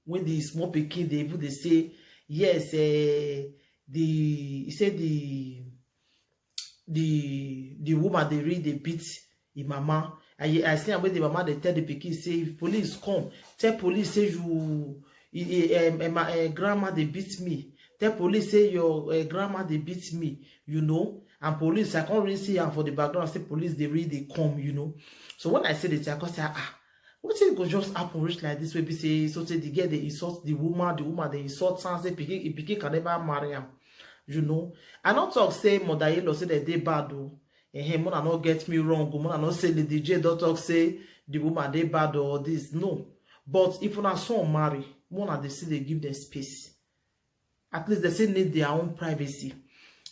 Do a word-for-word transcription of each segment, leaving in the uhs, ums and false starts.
When the small pikin dey even dey say, yes, eh, the, he say the the the woman dey really dey beat him mama. I i see am when the mama dey tell the pikin say, if police come, tell police say you, eh, eh, eh, ma- eh, grandma dey beat me. Tell police say your eh, grandma dey beat me, you know. And police, I can't really see am for the background, say police dey really dey come, you know. So when I say this, I come say, ah, wetin go just happen reach like this wey be say, so say the girl dey insult the woman, the woman dey insult am, say pikin, the pikin can never marry am, you know. I no talk say mother-in-law say dem dey bad o. Ehem, una no get me wrong o, una no say Lady J don talk say the woman dey bad or this, no. But if una son marry, una dey still dey give them space. At least they still need their own privacy.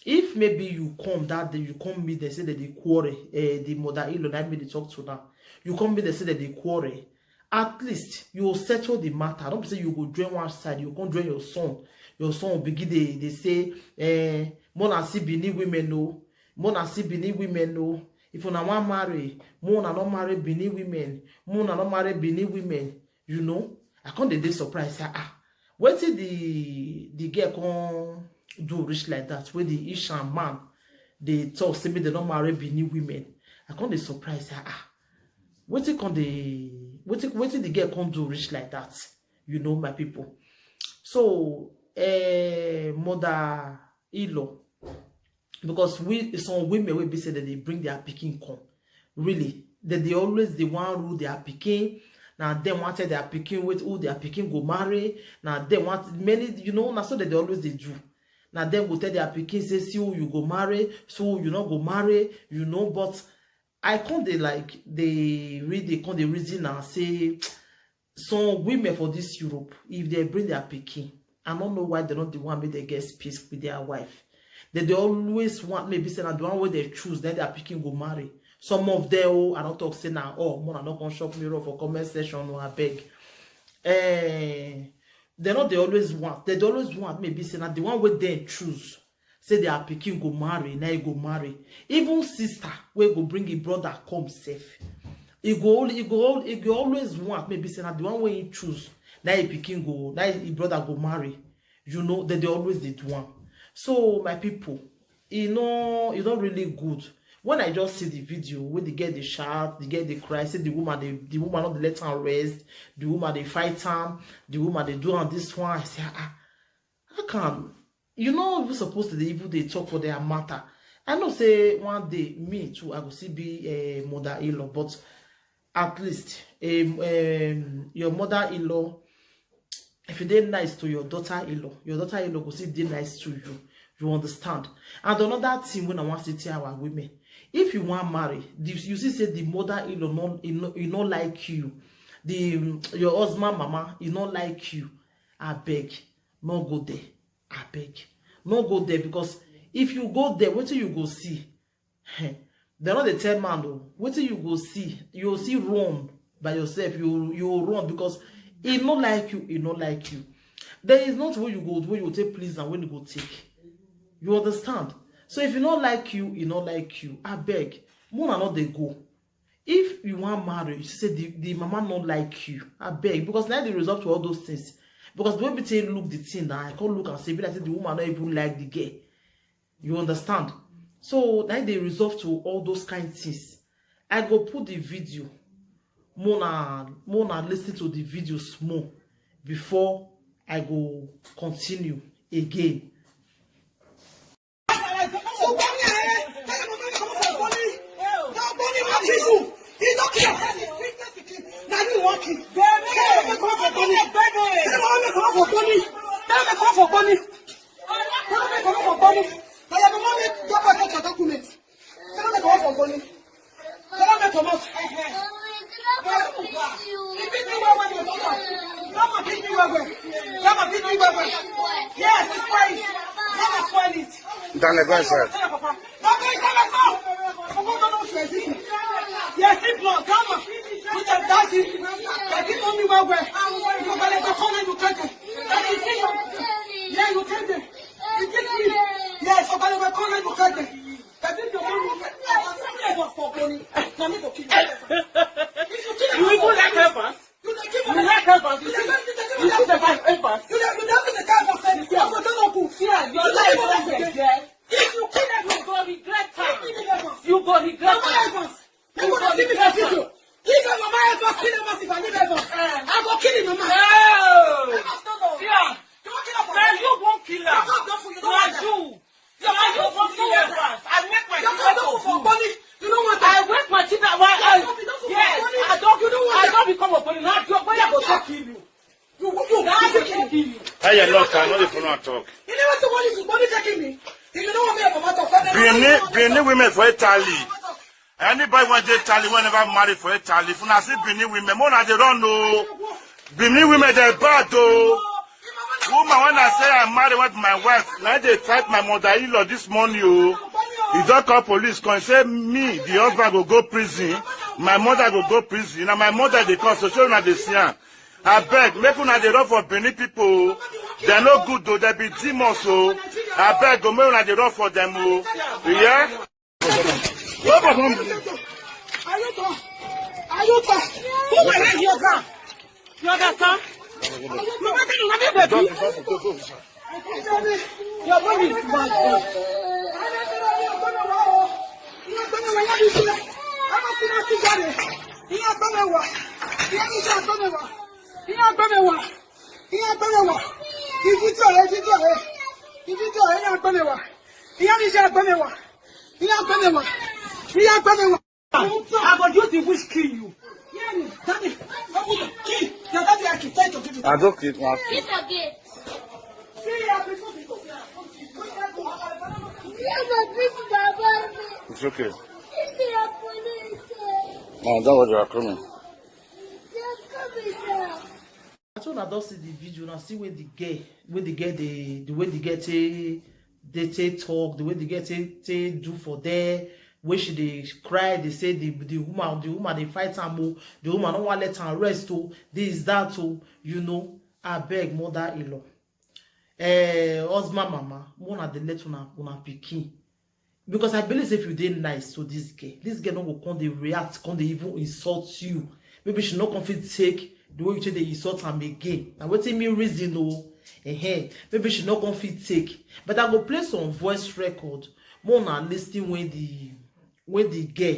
If maybe you come that day, you come meet them, say that they quarrel, eh, the mother-in-law that made the talk to now. You come meet them, say that they quarrel. At least you will settle the matter. Don't say you go join one side, you go join your son. Your son will begin dey dey say, eh, mona see Benin women o, mona see Benin women o. If una wan marry, mona no marry Benin women, mona no marry Benin women. You know, I come dey dey surprise say, ah, wetin the the girl come do reach like that, wey the Ishan man dey talk say make dem no marry Benin women. I come dey surprise say, ah, wetin come dey, wetin wetin the girl come do reach like that, you know, my people. So, eh, mother-in-law, because we, some women wey be say dem dey bring their pikin come, really, dem dey always dey wan rule their pikin. Na dem wan tell their pikin wait who their pikin go marry. Na dem want many, you know, na so dem dey always dey do. Na dem go tell their pikin say, see who you go marry, so who you no go marry, you know. But I come dey like dey read, dey come dey reason and say, some women for this Europe, if they bring their pikin, I don't know why they don't dey want make they get space with their wife. They dey always want maybe say na the one wey they choose, then their pikin go marry. Some of them, oh, I don't talk say na all, more I no come shop mirror for comment section, no, I beg. Eh, they not they always want, they dey always want maybe say na the one wey they choose, say their pikin go marry, na he go marry. Even sister wey go bring him brother come sef, he go only, he go al- he go always want maybe say na the one wey he choose, na him pikin go, na him brother go marry. You know, they dey always dey do am. So my people, e no e no really good. When I just see the video wey the girl dey shout, the girl dey cry, say the woman dey, the woman no dey let am rest, the woman dey fight am, the woman dey do am this one, I say, ah, how come? You no even suppose to dey even dey talk for their matter. I know say one day me too I go still be a mother-in-law, but at least um, um, your mother-in-law, if you dey nice to your daughter-in-law, your daughter-in-law go still dey nice to you. You understand? And another thing wey I wan say to our women, if you wan marry, the, you see say the mother-in-law no, e no, e no like you, the um, your husband mama e no like you, abeg, no go there. Abeg, no go there, because if you go there, wetin you go see? Dem no dey tell man o, wetin you go see? You go see run by yourself. You you go run because e no like you, e no like you. There is not where you go, where you go take please am, when you go take. You understand? So if e no like you, e no like you. Abeg, mona no dey go. If you wan marry, you see say the the mama no like you. Abeg, because na the result to all those things. Because the way we take look the thing now, I come look and say, be like say the woman no even like the girl. You understand? So na dey resolve to all those kind things. I go put the video. Mona, mona listen to the video small before I go continue again. Yes, it's quiet. Don't spoil it. Dale, go inside. Yes, if not, come on. Put your daddy. Daddy, mommy, well, well. You gotta go home and you can't. Daddy, see you. Yeah, you can't. You get me. Yes, you gotta go home and you can't. Daddy, your mommy, you can't. If you kill You even like Evans? You dey give You like Evans? You dey give You No! See am. Na you wan kill am. Na you. Na you wan kill am fast. I make my children for good. I wake my children. Why? I, yes, I don't. I don't become a police. Now your boy go take kill you. You, you, you, you, you, you. Hey, you look, I know the phone talk. You never say what is money taking me. You know what me about to Benin, Benin women for Italy. Anybody want to Italy, whenever married for Italy, if una see Benin women, more na dey run o. Benin women dey bad o. Woman, when I say I marry with my wife, na dey fight my mother-in-law this morning o. He don call police, come say me, the husband go go prison, my mother go go prison. Na my mother dey call, so show una dey see am. Abeg, make una dey run for Benin people o. Dem no good o, dem be demons o. Abeg o, make una dey run for dem o. Yeah? What about me? Ayuta! Ayuta! Who will raise your gun? You understand? Mama, tell you, let me baby. Your money is mad. Ìyá gbọ́mẹ̀wà. Ìyá gbọ́mẹ̀wà. Ìyá gbọ́mẹ̀wà. Ìyá gbọ́mẹ̀wà. Ìfitì ọ̀rẹ́, ìfitì ọ̀rẹ́. Ìfitì ọ̀rẹ́, ìyá gbọ́mẹ̀wà. Ìyá mi ṣe àgbọ́mẹ̀wà. Ìyá gbọ́mẹ̀wà. Ìyá gbọ́mẹ̀wà. I go use the wish kill you. Hear me, daddy. Open the key. Your daddy, I can tell you. I don't kill one. It's okay. See, I prefer to go. It's okay. No, don't worry, I'm coming. I told una don see the video now. See where the girl, where the girl dey, the way the girl take, dey take talk, the way the girl take, take do for there, wey she dey cry, dey say the, the woman, the woman dey fight am o, the woman no wan let am rest o, this, that o, you know. Abeg, mother-in-law, eh, husband mama, una dey let una, una pikin. Because I believe say if you dey nice to this girl, this girl no go come dey react, come dey even insult you. Maybe she no come fit take the way you take dey insult am again. Na wetin me reason o. Ehen. Maybe she no come fit take. But I go play some voice record. Make una listen when the, when the girl,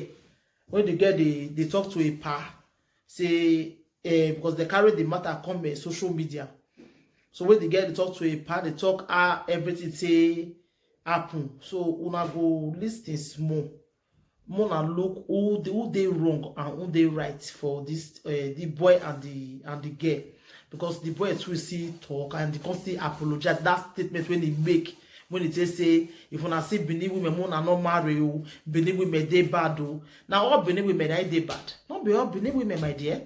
when the girl dey, dey talk to a pa, say, eh, because they carry the matter come, eh, social media. So when the girl dey talk to a pa, dey talk how everything say happen. So una go listen small. Make una look who dey, who dey wrong and who dey right for this, eh, the boy and the, and the girl. Because the boy too still talk and he come still apologize. That statement when he make, when he say, say, if una see Benin women, make una no marry o. Benin women dey bad o. Na all Benin women na dey bad. No be all Benin women, my dear.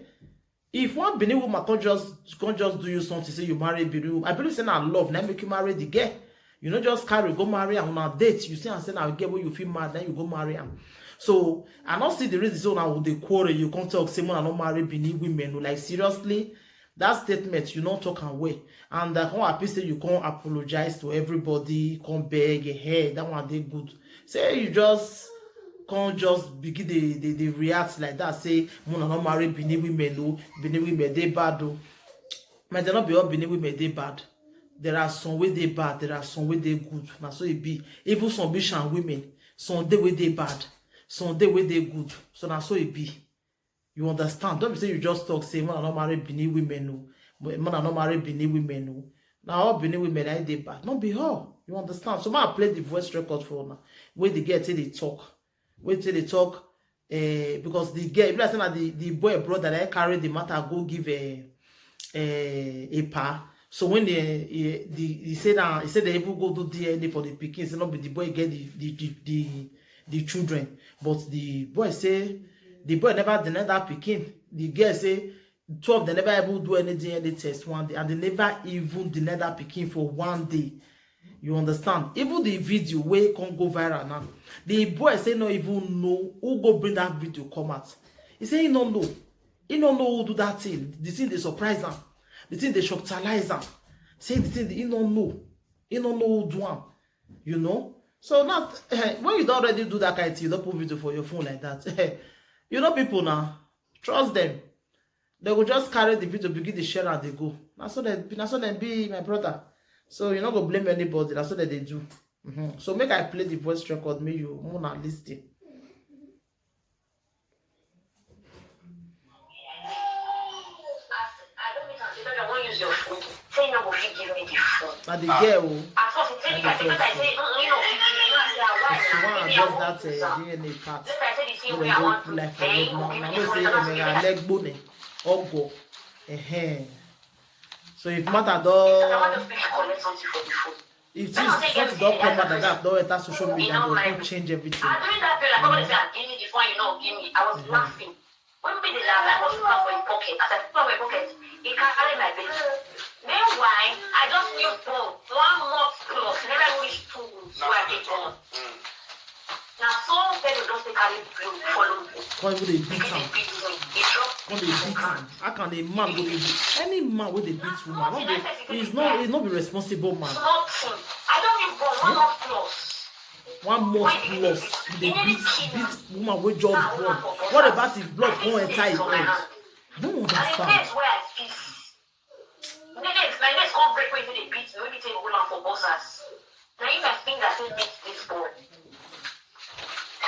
If one Benin woman come just, come just do you something, say you marry Benin woman, I believe say na love na make you marry the girl. You no just carry go marry am, una date. You see am say na girl wey you fit marry, then you go marry am. So I no see the reason say una go dey quarrel. You come talk say make una no marry Benin women o. Like, seriously, that statement you no talk am well. And I come happy say you come apologize to everybody, come beg, eh, that one dey good. Say you just come just begin dey, dey, dey react like that. Say make una no marry Benin women o, Benin women dey bad o. My dear, no be all Benin women dey bad. There are some wey dey bad, there are some wey dey good. Na so e be. Even some Bishan women, some dey wey dey bad, some dey wey dey good. So na so e be. You understand? Don't be say you just talk say make una no marry Benin women o. Make una no marry Benin women o. Na all Benin women na dey bad. No be all. You understand? So make I play the voice record for una. Wey the girl take dey talk. Wey take dey talk. Eh, because the girl, e be like say na the, the boy brother that carry the matter go give, eh, eh, a pa. So when the, eh, the, he say na, he say they even go do D N A for the pikin. Say no be the boy get the, the, the, the, the children, but the boy say the boy never deny that pikin. The girl say two of them never even do any D N A test one day, and they never even deny that pikin for one day. You understand? Even the video wey come go viral now, the boy say no even know who go bring that video come out. He say he no know. He no know who do that thing. The thing dey surprise am. The thing dey shocktalize am. Say the thing, he no know. He no know who do am. You know? So now, when you don already do that kind thing, you don put video for your phone like that. You know people now. Trust them. They go just carry the video, begin dey share and they go. Na so dem, na so dem be, my brother. So you no go blame anybody. Na so dem dey do. Mhm. So make I play the voice record, make you, make una listen. Use your phone. Say you no go fit give me the phone. Na the girl o. At first, he tell me, I say, because I say, mm, you know, you know, I say, ah, why She na? wan Maybe I adjust won't that do uh, that. D N A part. Later, I say the same Wey way dem I go want put to. life for Then road you now. go give Na me know the phone. say Another Emera thing, Legbo ne Ogo. Ehen. So if matter I want don just make you collect something for the phone. if things something don come out like that don enter social media dem go change everything. I during that period, I probably say, "Ah, give me the phone, you know, give me." I was laughing. When we dey laugh, I was looking for his pocket. As I put my pocket, he carry my baby. Meanwhile, I just knew phone one month plus, never reach two weeks, so I dey gone. Na so Pedro just dey carry blow follow me. Come even dey beat Begin am. dey beat me. He drop Come dey beat am. How can a man go dey beat any man wey dey beat woman? No be he's not he's not be responsible man. Small thing. I don be born one month plus. One month plus you dey beat beat woman wey just born. What about if blood come enter him head? I don't And the understand. place where I fit. Nails, my nails come break when they beat me. When they take woman for bossers. Now you my finger say beat this boy.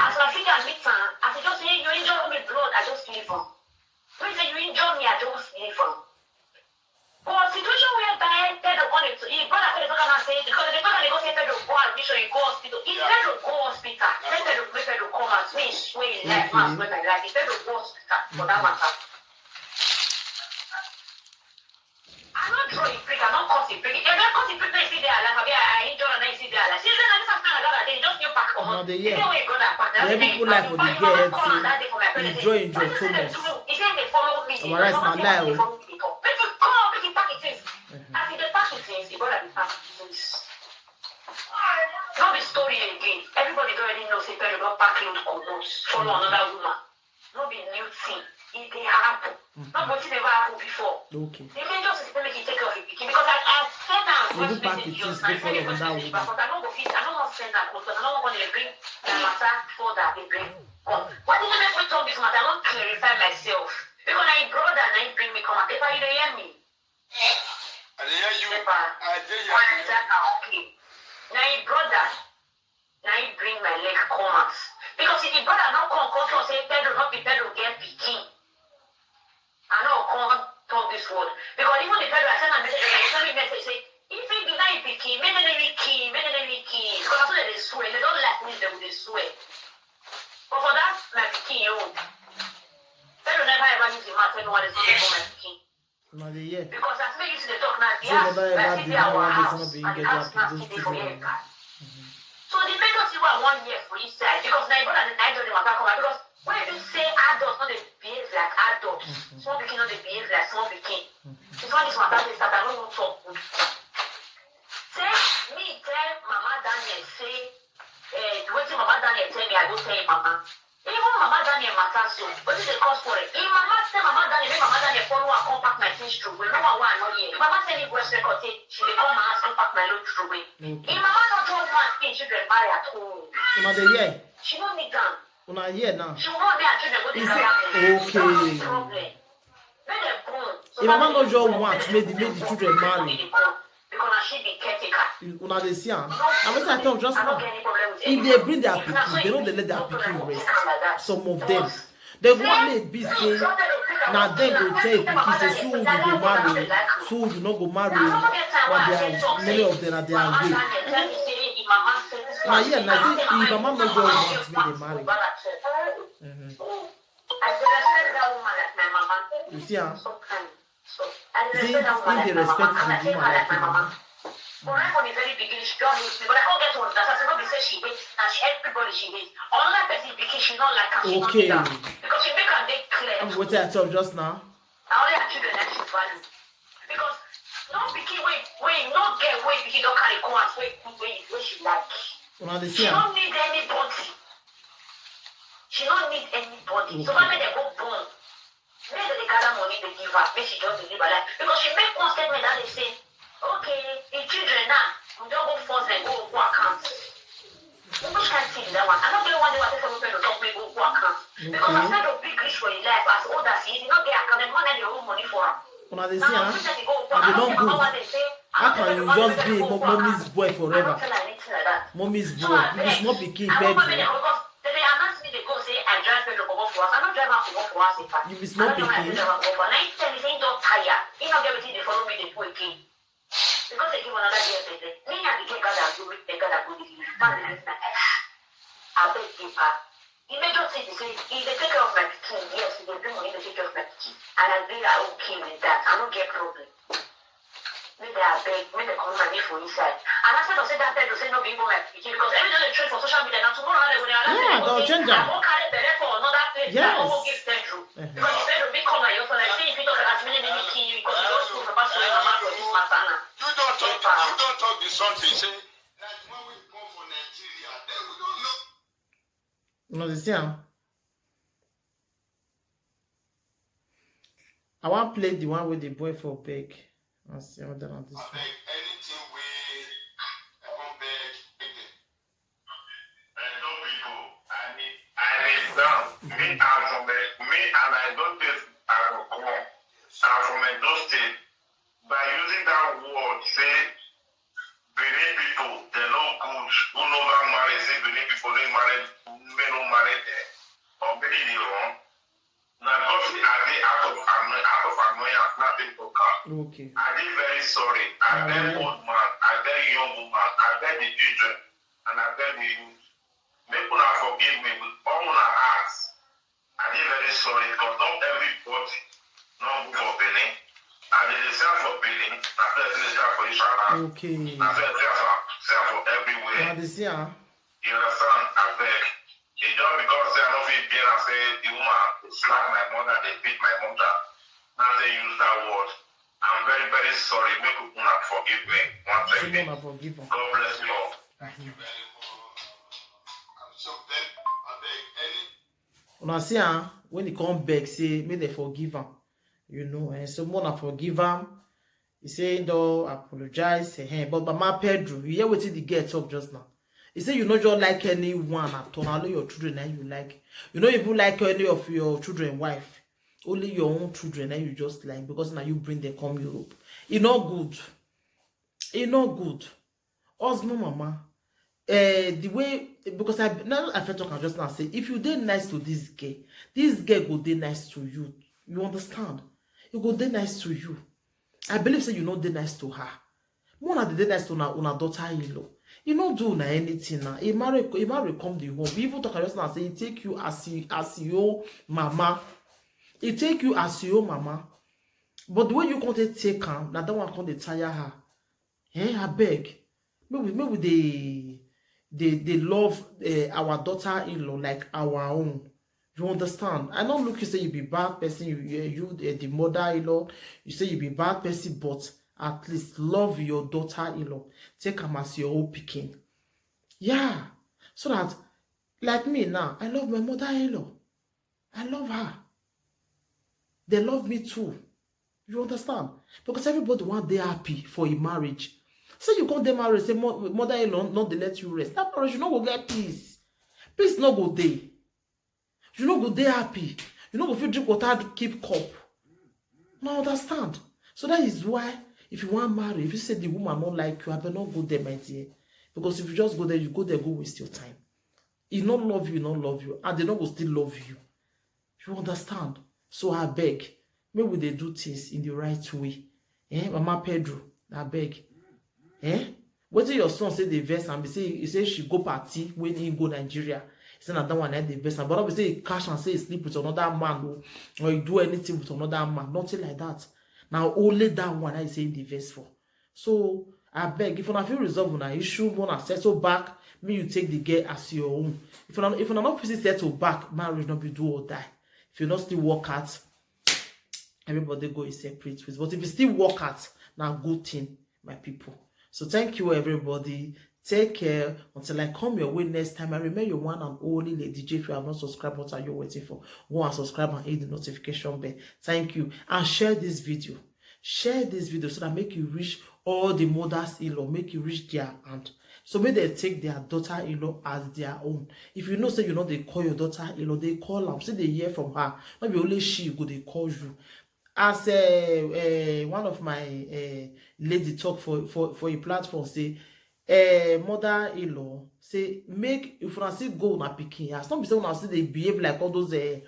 As my finger meet am, as he just say you injure me blood, I just leave him. When he say you injure me, I just leave him. But situation whereby Pedro come dey, his brother come dey talk am say because the brother dey go say Pedro go admission, he go hospital. If Pedro go hospital, make Pedro make Pedro come out. Me swear in life, man swear my life. If Pedro go hospital for that matter. I no draw a prick, I no cut a prick. If I cut a prick, then see dey alive. Abi I injure and then see dey alive. Since then, I just have to allow that day. Just new pack comot. No, they hear. Even when you go that pack, They even put life for the girl head say he draw injure too much. He say they follow me. Summarize my lie o. Make you come, make you pack it things. As he dey pack it things, he go like pack it things. No be story again. Everybody don already know say Pedro don pack load comot, follow another woman. No be new thing. E dey happen. No be wetin never happen before. Okay. The major thing is make you take care of your pikin because I I send am Even pack it things go follow another woman. But I no go fit, I no wan send am because I no wan go dey bring my matter further dey bring. But why did you make me talk this matter? I wan clarify myself because na him brother na him bring me come out. Epa, you dey hear me? I dey hear you. Epa, I dey why hear is that? Ah, okay. Na him brother na him bring my leg come out because if the brother no come come talk say Pedro no be Pedro get pikin. I no come talk this word because even the Pedro I send am message, I send me message say if he deny him pikin, make dem no kill, make dem no kill because na so dem dey swear. Dem don like me, dem go dey swear. But for that my pikin own, Pedro never ever use him mouth tell me what is going on for my pikin. Una dey hear. Because as me used to talk now, the Say house never na ever still dey deny our one day house, say no be him and the get house that na those still dey for children. here. So the major thing wey I wan hear for inside because na him brother dey na him just dey waka come out because when e be say adult no dey behave like adult, small pikin no dey behave like small pikin. It's when this matter dey start, I no wan talk good. Say me tell Mama Daniel say eh, wetin Mama Daniel tell me, I go tell him Mama. Even Mama Daniel matter so, wetin dey cause quarrel? Him mama tell Mama Daniel make Mama Daniel follow her come pack my things through. Well, no one wey I no hear. Him mama send me voice record say she dey come my house come pack my load through. Him mama no just want him children marry at all. Una dey hear. She no need am. Una hear now. She want me and children go He to say, Ghana. okay. Problem. Make dem born. So Him mama no family just go want make the make the children marry. Because na she be caretaker. Una dey see am. Na wetin I talk just I no now. get any problem with If they bring their pikin, they no dey let their pikin rest. Some of them. They go wan make be say na dem go tell pikin say see who you go marry, see who you no go marry. Na their many of them na their way. Na here na say if mama no just want make they marry. I dey respect that woman like my mama. You see am? Sometimes. So, I dey See, respect that woman if they like my respect mama. And I the take woman her like like my you. Mama. But right from the very beginning, she don hate me. But I come get to understand say no be say she hate, na she everybody she hate. Another person pikin, she no like am, she no Okay. need am. Because she make am dey clear. No be wetin I talk just now. Na only her children na she value. Because no pikin wey wey no get wey pikin don carry come out wey good wey wey she like. Una dey She see am. No need anybody. She no need anybody. So why make dem go born? Make dem dey gather money dey give her. Make she just dey live her life. Because she make one statement that day say, okay, the children now, we don go force dem go open account. Which kind thing be that one? I no get one day wey I say seven Pedro talk make go open account. Because as Okay. Pedro big reach for him life, as old as he is, he no get account. The man na dey owe money for am. Una dey see am. E dey not good. How can you just be mo- mommy's boy forever? Mommy's boy. You be small pikin, Pedro. You be small pikin. He don tire. He no get wetin dey follow me dey do again. Because they give another girl belle. Me and the girl gather go, make the gather go dey live. That's the reason I, I beg give her. The major thing is say, he dey take care of my pikin. Yes, he dey bring money to take care of my pikin. And I dey okay with that. I no get problem. Make they abeg, make they comot my name for inside. And I said, say that Pedro say no be even my pikin, because every day they trend for social media. Now tomorrow they go dey allow me, they'll change am. I go carry belle for another place. Yes. I go give Pedro. Because if Pedro big come like your son, like say if you talk as many many kill you, because you don't school for pass your mama for this matter now. You don't talk. You don't talk the something. Say like when we come for Nigeria, then we don't know. You know the thing. I wan play the one wey the boy for beg. I see other than this one. Abeg, anything wey I wan beg, beg dem. Hello, people. I need, I need down. Me, I'm from a, me, and I don't take alcohol. I'm from Edo State. By using that word, say Benin people, they no good. Who never marry, say Benin people no marry, men no marry them. Or maybe they wrong. Na because say I dey out of annoy-, out of annoyance, na dey talk am. Okay. I dey very sorry. I beg old man, I beg young woman, I beg the children, and I beg the youth. Make una forgive me with all una hearts. I dey very sorry because not everybody no good for Benin. And they dey sell for Benin, na so they dey sell for Ishara. Okay. Na so they dey sell for, sell for everywhere. Now they see, huh? You understand? I beg. It's just because say I no fit bear am say the woman dey slap my mother, dey beat my mother. Now they use that word. I'm very, very sorry. Make una forgive me once again. Say una forgive am. God bless you all. Thank you very much. I'm so beg, I beg any. Una see am, when he come beg say make they forgive am, you know, and so una forgive am. He say he don apologize, eh, but Mama Pedro, you hear wetin the girl talk just now? He say you no just like anyone at all, na only your children na you like. You no even like any of your children wife. Only your own children na you just like because na you bring them come Europe. E no good. E no good. Husband mama, eh, the way, because I, now I first talk am just now say if you dey nice to this girl, this girl go dey nice to you. You understand? E go dey nice to you. I believe say you no dey nice to her. More na dey nice to una, una daughter-in-law. E no do una anything now. E marry, e marry come the home. We even talk am just now say e take you as e, as your mama. E take you as your mama. But the way you come take take am, na that one come dey tire her. Eh, abeg. Make we, make we dey, dey, dey love, eh, our daughter-in-law like our own. You understand? I no look you say you be bad person. You, you, you, eh, the mother-in-law, you say you be bad person, but at least love your daughter-in-law. Take am as your own pikin. Yeah. So that, like me now, I love my mother-in-law. I love her. They love me too. You understand? Because everybody want dey happy for a marriage. Say you come dey married, say mo-, mother-in-law no dey let you rest. That marriage, you no go get peace. Peace no go dey. You no go dey happy. You no go fit drink water, keep cup. No understand. So that is why if you want marry, if you say the woman no like you, I better not go there, my dear. Because if you just go there, you go there, go waste your time. He no love you, no love you, and they no go still love you. You understand? So I beg, make we dey do things in the right way. Eh, Mama Pedro, I beg. Eh? Wetin your son say dey vex am be say, he say she go party when he go Nigeria. He say na that one na dey vex am. But no be say he catch and say he sleep with another man o, or he do anything with another man. Nothing like that. Na only that one I say he dey vex for. So I beg, if una fit resolve una issue, una settle back, make you take the girl as your own. If una, if una no fit settle back, marriage no be do or die. If you no still work out, everybody go a separate ways. But if you still work out, na good thing, my people. So thank you, everybody. Take care until I come your way next time. I remain your one and only Lady J. If you have not subscribed, what are you waiting for? Go and subscribe and hit the notification bell. Thank you. And share this video. Share this video so that make you reach all the mothers-in-law, make you reach their hand. So make they take their daughter-in-law as their own. If you know say you know they call your daughter-in-law, they call am. Say they hear from her. No be only she go they call you. As, eh, eh, one of my, eh, lady talk for, for, for a platform say, eh, mother-in-law say make if una still go una pikin house. No be say una still dey behave like all those, eh,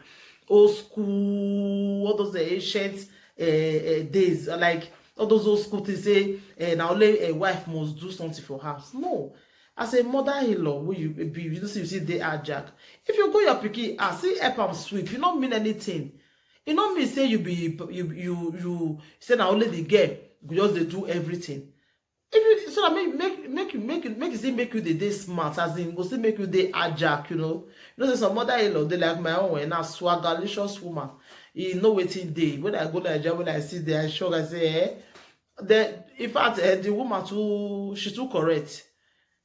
old school, all those uh, ancient uh, uh, days, like all those old school things say uh, na only a wife must do something for house. No, as a mother-in-law, wey you be, you see, you see, dey hijack. If you go your pikin, I see help am sweep. You no mean anything. You no mean say you be you you you say na only the girl go just dey do everything. If you so that make make make you make you make it still make you dey dey smart, as in go still make you dey hijack, you know. You know say some mother-in-law dey like my own, wey na swagalicious woman. E know wetin dey. When I go Nigeria, when I see there, I shock. I say, eh, the in fact, eh, the woman too, she too correct.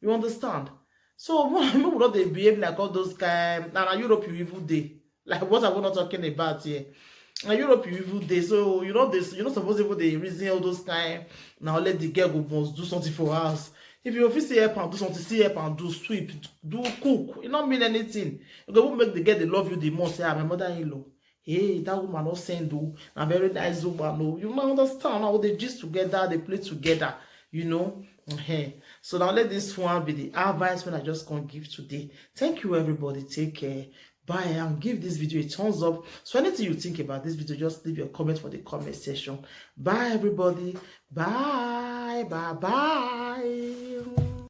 You understand? So make we no dey behave like all those kind. Na na Europe you even dey. Like, what are we not talking about here? Na Europe you even dey. So you know this. You no suppose even dey reason all those kind. Na only the girl go must do something for house. If you fit still help am do something, still help am do, sweep, do, cook. E no mean anything. E go even make the girl dey love you the more. Say, ah, my mother-in-law, hey, that woman no send o. Na very nice woman o. You no understand. Now they gist together, they play together. You know. Ehen. So now let this one be the advice wey I just come give today. Thank you, everybody. Take care. Bye, and give this video a thumbs up. So anything you think about this video, just leave your comment for the comment section. Bye, everybody. Bye, bye, bye.